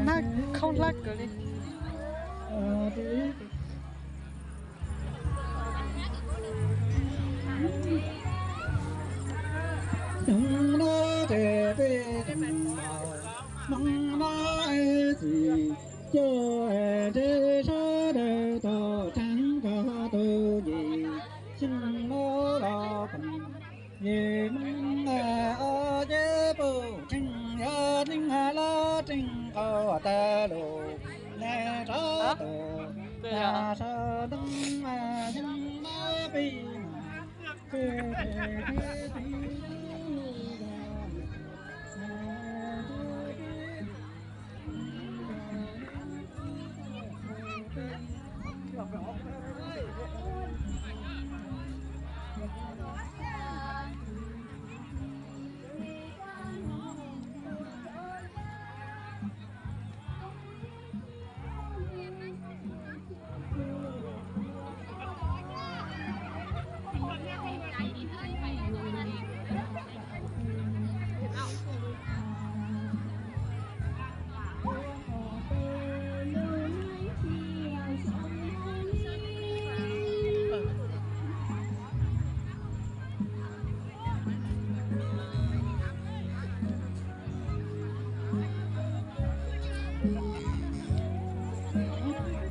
Nag khaub hlab kawg li. Hmoob nab txiv coj ntshe sawv daws tau tseeb koj tus yim xyoo los pom. Yim Hmoob ob ceb puj tseem yog neeg loj tseem qaug tag lus, neb rov tus tag sawv ntoo xyoo no pib mas.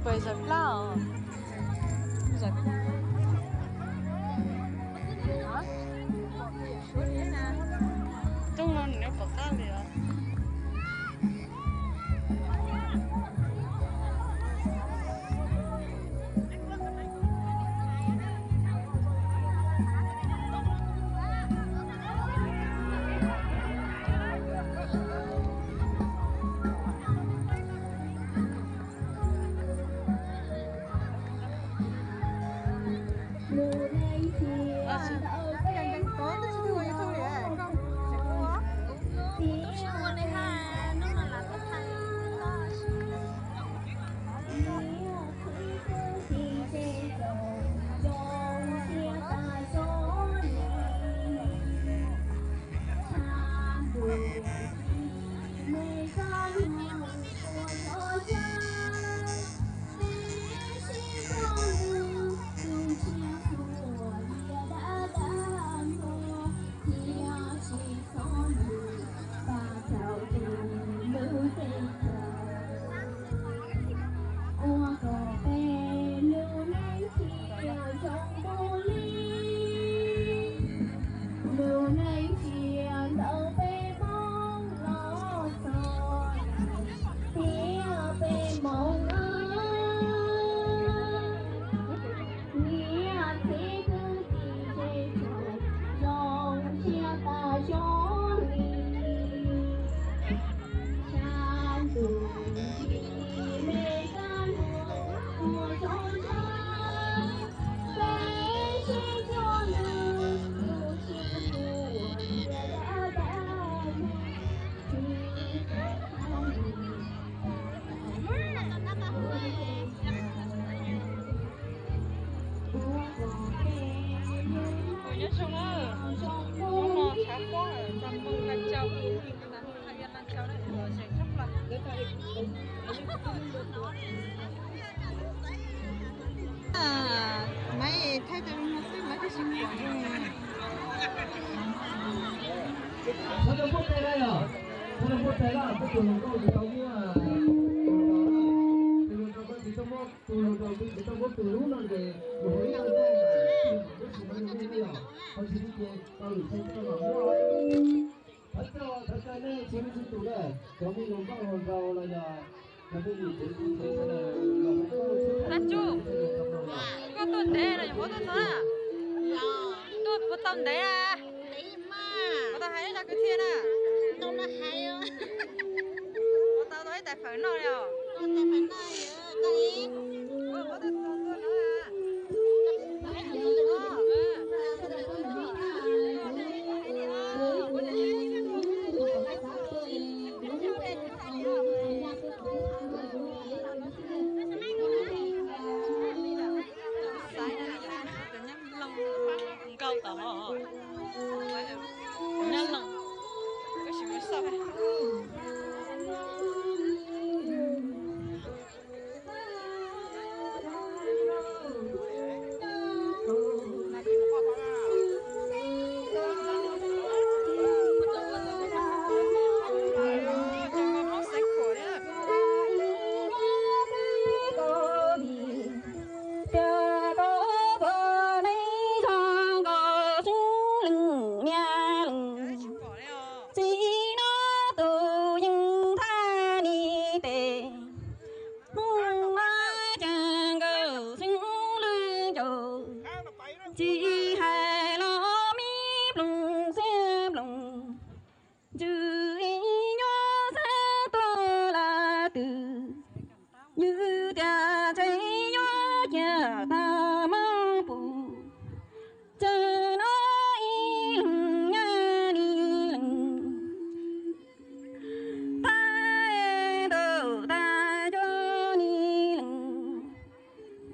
Pais zaws plab os. Rooj no nws nyob tom qab li os. Kuv nyob zoo na, hnub no tshav pob tag npoo laj cau, tag npoo laj cau na, los zeem tshaj plaws. Maiv thaij tau li no xwb maiv tsis pom. Sawv daws npuaj tes na yom, sawv daws npuaj tes na, kuv tus hluas nkauj tsis tau muab. Tau muab tus lub no ces mus hauv ib yam no, tab sis no yog nej ne yom, ho tsis li ces tau lwm xeem tau los muab. Thov caw, thov caw nej txhua leej txhua tus na, cov me hluas nkauj hluas nraug los yog cov me nyuam tsev tub tsev sawv daws los. Tab Tsuj, koj tuaj ntev los yog muab tuaj txog na? Tuaj puas tau ntev na? Puas tau hais ib zaj kwv txhiaj na? Puas tau tau ib tais fawm noj li os? Xaiv na, tus nyab loog nkauj tod, tus nyab loog, tab sis mus xauj. Txiv no tus yeej thaj ni tes, hnub no cas nkawd xeeb lwj ncaus, tsis hais los me ploog xeeb ploog, ntsws ib nyuag xeeb tuaj lawm twg, yus tias tseem yuav cia tag mob pus, tseem no ib leeg nyob ni leej. Tag ntawm tag cov ni leej,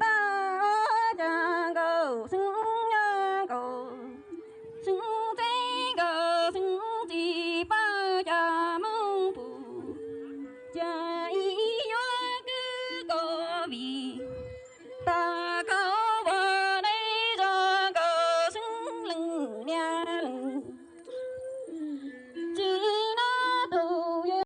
tag ob cag nkaus xwb nyob nkaus, xwb txeeb nkaus xwb tsis paub cov mob pus, cas